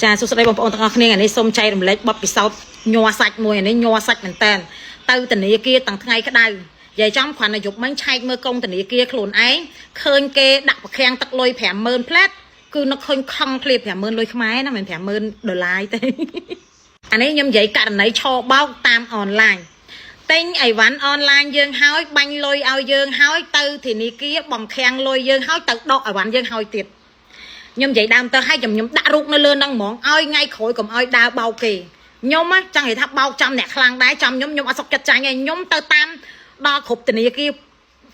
ចាសួស្តីបងប្អូនទាំងអស់គ្នាថ្ងៃនេះសូមចែករំលែកបទពិសោធន៍ញ័រសាច់មួយអានេះញ័រសាច់មែនតើទៅធនាគារទាំងថ្ងៃក្តៅនិយាយចំគ្រាន់តែយប់មិញឆែកមើលកុងធនាគារខ្លួនឯងឃើញគេដាក់ប្រខាំងទឹកលុយ50000ផ្លែតគឺនឹកឃើញខឹងភ្លា50000លុយខ្មែរណាមិនមែន50000ដុល្លារទេ អានេះខ្ញុំនិយាយករណីឆបោកតាមអនឡាញទិញអីវ៉ាន់អនឡាញយើងហើយបាញ់លុយឲ្យយើងហើយទៅធនាគារបង្ខាំងលុយយើងហើយទៅដកអីវ៉ាន់យើងហើយទៀត ខ្ញុំនិយាយដើមទៅឲ្យខ្ញុំដាក់រូបនៅលើហ្នឹងហ្មងឲ្យថ្ងៃក្រោយកុំឲ្យដើរបោកគេខ្ញុំណាចង់និយាយថាបោកចំអ្នកខ្លាំងដែរចំខ្ញុំខ្ញុំអត់សុខចិត្តចាញ់ឯងខ្ញុំទៅតាមដល់គ្រប់ធនាគារ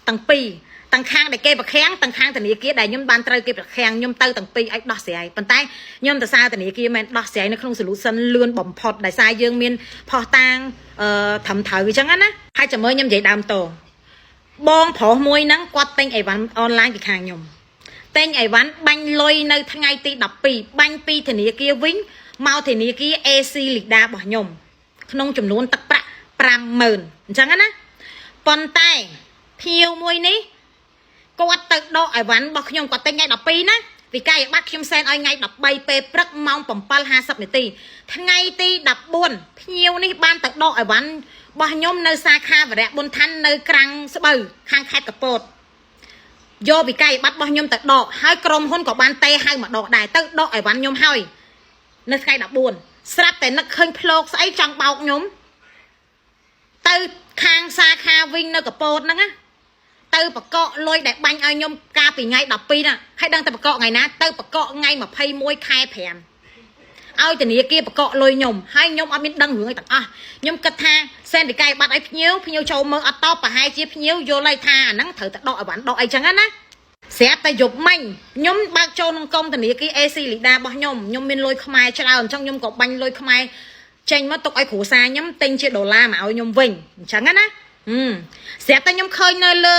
ទាំងពីរទាំងខាងដែលគេប្រខាំងទាំងខាងធនាគារដែលខ្ញុំបានត្រូវគេប្រខាំងខ្ញុំទៅទាំងពីរឲ្យដោះស្រាយប៉ុន្តែខ្ញុំទៅសារធនាគារមែនដោះស្រាយនៅក្នុង solution លឿនបំផុតដោយសារយើងមានផុសតាងអឺត្រឹមត្រូវអញ្ចឹងណាហើយចាំមើលខ្ញុំនិយាយដើមតបងប្រុសមួយហ្នឹងគាត់ទិញអីវ៉ាន់អនឡាញពីខាងខ្ញុំ ទិញអីវ៉ាន់បាញ់លុយនៅថ្ងៃទី12បាញ់ពីធនាគារវិញមកធនាគារ AC Lida របស់ខ្ញុំក្នុងចំនួនទឹកប្រាក់50000អញ្ចឹងណាប៉ុន្តែភ្ញៀវមួយនេះគាត់ទៅដកអីវ៉ាន់របស់ខ្ញុំគាត់ទិញថ្ងៃ12ណាវិក័យប័ត្រខ្ញុំសែនឲ្យថ្ងៃ13ពេលព្រឹកម៉ោង7:50នាទីថ្ងៃទី14ភ្ញៀវនេះបានទៅដកអីវ៉ាន់របស់ខ្ញុំនៅសាខាវរៈប៊ុនឋាននៅក្រាំងស្បូវខាងខេត្តកពត យកវិក័យប័ត្ររបស់ខ្ញុំទៅដកហើយក្រុមហ៊ុនក៏បានតេហៅមកដកដែរទៅដកអីវ៉ាន់ខ្ញុំហើយនៅថ្ងៃ14ស្រាប់តែនឹកឃើញផ្លោកស្អីចង់បោកខ្ញុំទៅខាងសាខាវិញនៅកពតហ្នឹងណាទៅបកកលុយដែលបាញ់ឲ្យខ្ញុំកាលពីថ្ងៃ12ណាហើយដឹងតែបកកថ្ងៃណាទៅបកកថ្ងៃ21ខែ5ឲ្យធនាគារបកកលុយខ្ញុំហើយខ្ញុំអត់មានដឹងរឿងអីទាំងអស់ខ្ញុំគិតថាសែនវិក័យប័ត្រឲ្យភ្ញៀវភ្ញៀវចូលមើលអត់តបប្រហែលជាភ្ញៀវយល់ហើយថាអាហ្នឹងត្រូវតែដកអីវ៉ាន់ដកអីចឹងណា ស្រាប់តែយប់មិញខ្ញុំបើកចូលក្នុងកុងធនាគារ AC Lida របស់ខ្ញុំខ្ញុំមានលុយខ្មែរច្រើនអញ្ចឹងខ្ញុំក៏បាញ់លុយខ្មែរចេញមកទុកឲ្យគ្រួសារខ្ញុំទិញជាដុល្លារមកឲ្យខ្ញុំវិញអញ្ចឹងណាហឹមស្រាប់តែខ្ញុំឃើញនៅលើ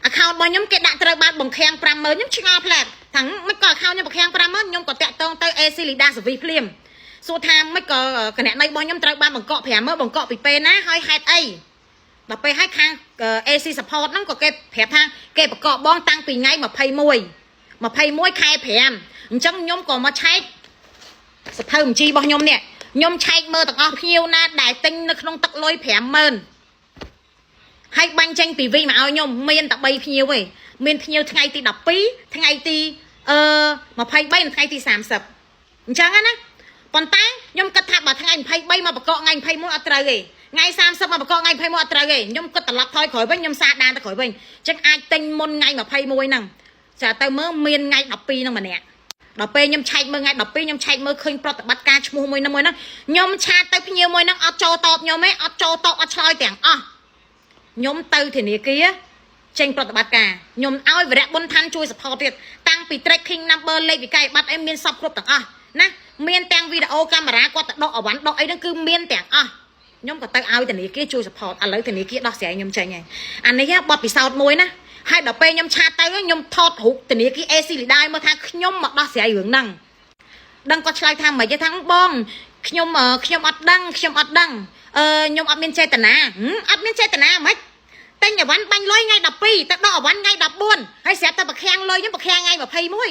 account របស់ខ្ញុំគេដាក់ត្រូវបានបង្ខាំង50000ខ្ញុំឆ្ងល់ផ្លែតថាមិនក៏ account ខ្ញុំបង្ខាំង50000ខ្ញុំក៏តាក់ទងទៅ AC Lida Service ភ្លាមសួរថាមិនក៏គណនីរបស់ខ្ញុំត្រូវបានបង្កក់50000បង្កក់ពីពេលណាហើយហេតុអី ដល់ពេលហើយខាង AC support ហ្នឹងក៏គេប្រាប់ថាគេប្រកបបងតាំងពីថ្ងៃ21 21ខែ5អញ្ចឹងខ្ញុំក៏មកឆែកសភៅបញ្ជីរបស់ខ្ញុំនេះខ្ញុំឆែកមើលទាំងអស់ភ្ញៀវណាដែលទិញនៅក្នុងទឹកលុយ50000ហើយបាញ់ចេញពីវិញមកឲ្យខ្ញុំមានតែ3ភ្ញៀវទេមានភ្ញៀវថ្ងៃទី12ថ្ងៃទីអឺ23និងថ្ងៃទី30អញ្ចឹងណាប៉ុន្តែខ្ញុំគិតថាបើថ្ងៃ23មកបកកថ្ងៃ21អត់ត្រូវទេថ្ងៃ30មកបកកថ្ងៃ21អត់ត្រូវទេខ្ញុំគិតត្រឡប់ថយក្រោយវិញខ្ញុំសាដានទៅក្រោយវិញអញ្ចឹងអាចទិញមុនថ្ងៃ21ហ្នឹងចាទៅមើលមានថ្ងៃ12ហ្នឹងម្នាក់ដល់ពេលខ្ញុំឆែកមើលថ្ងៃ12ខ្ញុំឆែកមើលឃើញប្រតិបត្តិការឈ្មោះមួយហ្នឹងមួយហ្នឹងខ្ញុំ chat ទៅភ្ញៀវមួយហ្នឹងអត់ចូលតបខ្ញុំទេអត់ចូលតបអត់ឆ្លើយទាំងអស់ខ្ញុំទៅធនាគារចេញប្រតិបត្តិការខ្ញុំឲ្យវរៈប៊ុនឋានជួយ support ទៀតតាំងពី tracking number លេខវិក័យប័ត្រអីមានសពគ្រប់ទាំងអស់ណាមានទាំងវីដេអូកាមេរ៉ាគាត់ទៅដកអវ៉ាន់ដកអីហ្នឹងគឺមានទាំងអស់ខ្ញុំក៏ទៅឲ្យធនាគារជួយ support ឥឡូវធនាគារដោះស្រាយខ្ញុំចេញហើយអានេះបទពិសោធន៍មួយណាហើយដល់ពេលខ្ញុំ chat ទៅខ្ញុំថតរូបធនាគារ AC លីដាមើលថាខ្ញុំមកដោះស្រាយរឿងហ្នឹងដឹងគាត់ឆ្លើយថាមិនទេថាបងខ្ញុំខ្ញុំអត់ដឹងខ្ញុំអត់ដឹងអឺខ្ញុំអត់មានចេតនាអត់មានចេតនាហ្មងទិញអវ៉ាន់បាញ់លុយថ្ងៃ12ទៅដកអវ៉ាន់ថ្ងៃ14ហើយស្រាប់តែប្រខាំងលុយខ្ញុំប្រខាំងថ្ងៃ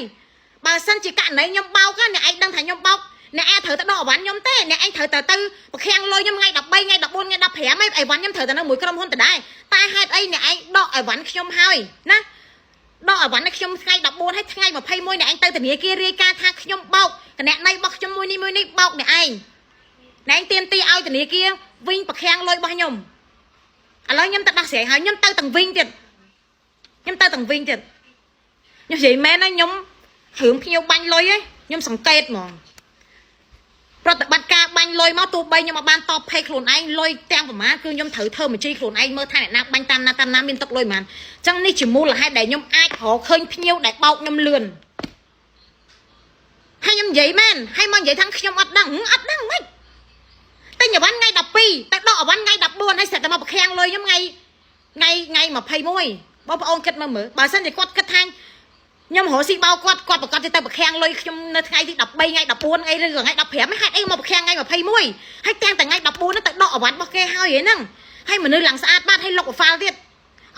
21បើសិនជាករណីខ្ញុំបោកអ្នកឯងដឹងថាខ្ញុំបោកអ្នកឯងត្រូវទៅដកអវ៉ាន់ខ្ញុំទេអ្នកឯងត្រូវតែទៅប្រខាំងលុយខ្ញុំថ្ងៃ13ថ្ងៃ14ថ្ងៃ15ឯងអីវ៉ាន់ខ្ញុំត្រូវតែនៅមួយក្រុមហ៊ុនដដែលតែហេតុអីអ្នកឯងដកអីវ៉ាន់ខ្ញុំហើយណាដកអីវ៉ាន់ឲ្យខ្ញុំថ្ងៃ14ហើយថ្ងៃ21អ្នកឯងទៅធនាគាររាយការណ៍ថាខ្ញុំបោកគណនីរបស់ខ្ញុំមួយនេះមួយនេះបោកអ្នកឯងអ្នកឯងទាមទារឲ្យធនាគារវិញប្រខាំងលុយរបស់ខ្ញុំឥឡូវខ្ញុំទៅដោះស្រាយហើយខ្ញុំទៅទាំងវិញទៀតខ្ញុំទៅទាំងវិញទៀតខ្ញុំនិយាយមែនណាខ្ញុំរឿងភ្ញៀវបាញ់លុយឯងខ្ញុំសង្កេតហ្មងប្រតិបត្តិការបាញ់លុយមកទោះបីខ្ញុំអត់បានតប page ខ្លួនឯងលុយទាំងប្រមាណគឺខ្ញុំត្រូវធ្វើបញ្ជីខ្លួនឯងមើលថាអ្នកណាបាញ់តាមណាតាមណាមានទឹកលុយប៉ុន្មានអញ្ចឹងនេះជាមូលហេតុដែលខ្ញុំអាចរកឃើញភ្ញៀវដែលបោកខ្ញុំលឿនហើយខ្ញុំនិយាយមែនហើយមកនិយាយថាខ្ញុំអត់ដឹងអត់ដឹងមិនទិញអវ៉ាន់ថ្ងៃ12តែដកអវ៉ាន់ថ្ងៃ14ហើយស្រាប់តែមកប្រខាំងលុយខ្ញុំថ្ងៃថ្ងៃថ្ងៃ21បងប្អូនគិតមើលមើលបើសិនជាគាត់គិតថាខ្ញុំរកស៊ីបោកគាត់គាត់ប្រកាសទៅប្រខាំងលុយខ្ញុំនៅថ្ងៃទី13ថ្ងៃ14ថ្ងៃឬក៏ថ្ងៃ15ហេតុអីមកប្រខាំងថ្ងៃ21ហើយទាំងតែថ្ងៃ14ហ្នឹងទៅដកអវ៉ាន់របស់គេហើយហ្នឹងហើយមនុស្សឡើងស្អាតបាត់ហើយលុក profile ទៀត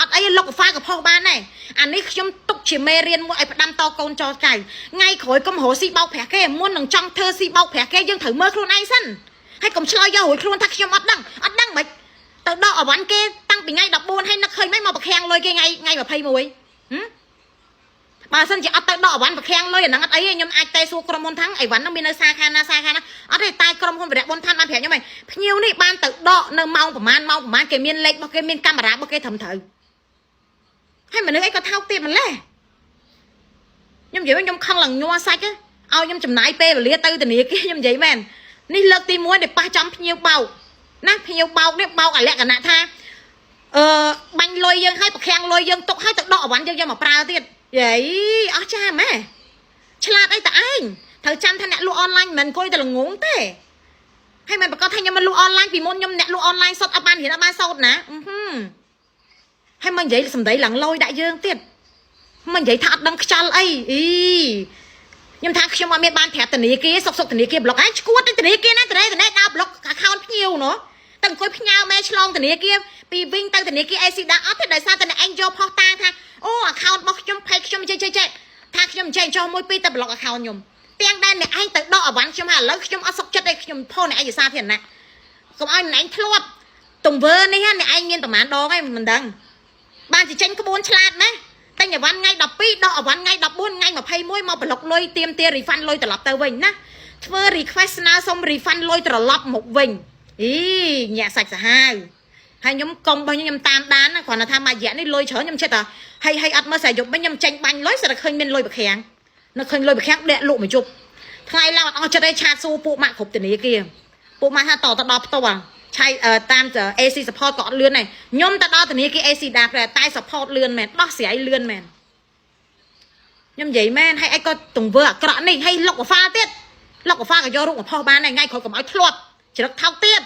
អត់អីលុកកាហ្វាក៏ផុសបានដែរអានេះខ្ញុំទុកជាមេរៀនមួយឲ្យផ្ដាំតកូនចចៅថ្ងៃក្រោយកុំរកស៊ីបោកប្រាស់គេមុននឹងចង់ធ្វើស៊ីបោកប្រាស់គេយើងត្រូវមើលខ្លួនឯងសិនហើយកុំឆ្លើយយករួចខ្លួនថាខ្ញុំអត់ដឹងអត់ដឹងមិនទៅដកអវ៉ាន់គេតាំងពីថ្ងៃ14ហើយនឹកឃើញមិនមកប្រខាំងលុយគេថ្ងៃថ្ងៃ21ហឹមបើសិនជាអត់ទៅដកអវ៉ាន់ប្រខាំងលុយអាហ្នឹងអត់អីទេខ្ញុំអាចតែសួរក្រុមហ៊ុនថាអីវ៉ាន់ហ្នឹងមាននៅសាខាណាសាខាណាអត់ទេតែក្រុមហ៊ុនវរៈប៊ុនឋានបានប្រាប់ខ្ញុំហីភ្ញៀវនេះបានទៅដកនៅម៉ោងប្រហែលម៉ោងប្រហែលគេមានលេខរបស់គេមានកាមេរ៉ារបស់គេត្រឹមត្រូវហើយមនុស្សអីក៏ថោកទៀបម្លេះខ្ញុំនិយាយខ្ញុំខឹងឡើងញ័រសាច់ឲ្យខ្ញុំចំណាយពេលវេលាទៅធនាគារខ្ញុំនិយាយមែននេះលើកទី1ដែលប៉ះចំភ្ញៀវបោកណាភ្ញៀវបោកនេះបោកអលក្ខណៈថាអឺបាញ់លុយយើងឲ្យប្រខាំងលុយយើងទុកឲ្យទៅដកអវ៉ាន់យើងយកមកប្រើទៀតយេអស់ចាម៉ែឆ្លាតអីតឯងត្រូវចាំថាអ្នកលក់អនឡាញមិនមែនអង្គុយតែល្ងងទេហើយមិនប្រកាសថាខ្ញុំមិនលក់អនឡាញពីមុនខ្ញុំអ្នកលក់អនឡាញសុទ្ធអត់បានរៀនអត់បានសូត្រណាអឺហឹមហើយមកនិយាយសម្ដីឡើងលយដាក់យើងទៀតមកនិយាយថាអត់ដឹងខ្យល់អីអីខ្ញុំថាខ្ញុំអត់មានបានប្រាប់ធនាគារសុកសុកធនាគារប្លុកឯងឈួតធនាគារណាធនាគារដើរប្លុក account ភ្ញៀវណោះតែអង្គុយផ្ញើមេឆ្លងធនាគារពីវិញទៅធនាគារ ACLEDA អត់ទេដោយសារតែអ្នកឯងយកផុសតាថាអូ account របស់ខ្ញុំ page ខ្ញុំចេះចេះចេះថាខ្ញុំចេះចោះមួយពីរតែប្លុក account ខ្ញុំទាំងដែលអ្នកឯងទៅដកអវ៉ាន់ខ្ញុំហើយឥឡូវខ្ញុំអត់សុខចិត្តទេខ្ញុំផុសអ្នកឯងជាសាធារណៈកុំឲ្យអ្នកឯងធ្លាប់ទង្វើនេះអ្នកឯងមានប្រហែលដងឯងមិនដឹងបានជាចេញក្បួនឆ្លាតណាតែញអវ៉ាន់ថ្ងៃ12ដកអវ៉ាន់ថ្ងៃ14ថ្ងៃ21មកប្លុកលុយទៀមទា refund លុយត្រឡប់ទៅវិញណាធ្វើ request ស្នើសុំ refund លុយត្រឡប់មកវិញអីញាក់សាច់សាហាវហើយខ្ញុំកុំរបស់ខ្ញុំតាមដានណាគ្រាន់តែថាមួយរយៈនេះលុយច្រើនខ្ញុំចិត្តតែហើយហើយអត់មើលស្អីយប់វិញខ្ញុំចេញបាញ់លុយស្ទើរតែឃើញមានលុយប្រខាំងនៅឃើញលុយប្រខាំងដេកលក់មួយយប់ថ្ងៃឡើងអត់អស់ចិត្តឯង chat សួរពួកម៉ាក់គ្រប់ធនាគារពួកម៉ាក់ថាតទៅដល់ផ្ទាល់ឆៃតាម AC support ក៏អត់លឿនដែរខ្ញុំទៅដល់ធនាគារ ACLEDA តែ support លឿនមែនដោះស្រាយលឿនមែនខ្ញុំនិយាយមែនហើយឯងក៏ទង្វើអាក្រក់នេះហើយលុកកាហ្វាទៀតលុកកាហ្វាក៏យករូបមកផុសបានដែរថ្ងៃក្រោយកុំឲ្យធ្លាប់ច្រឹកថោកទៀត។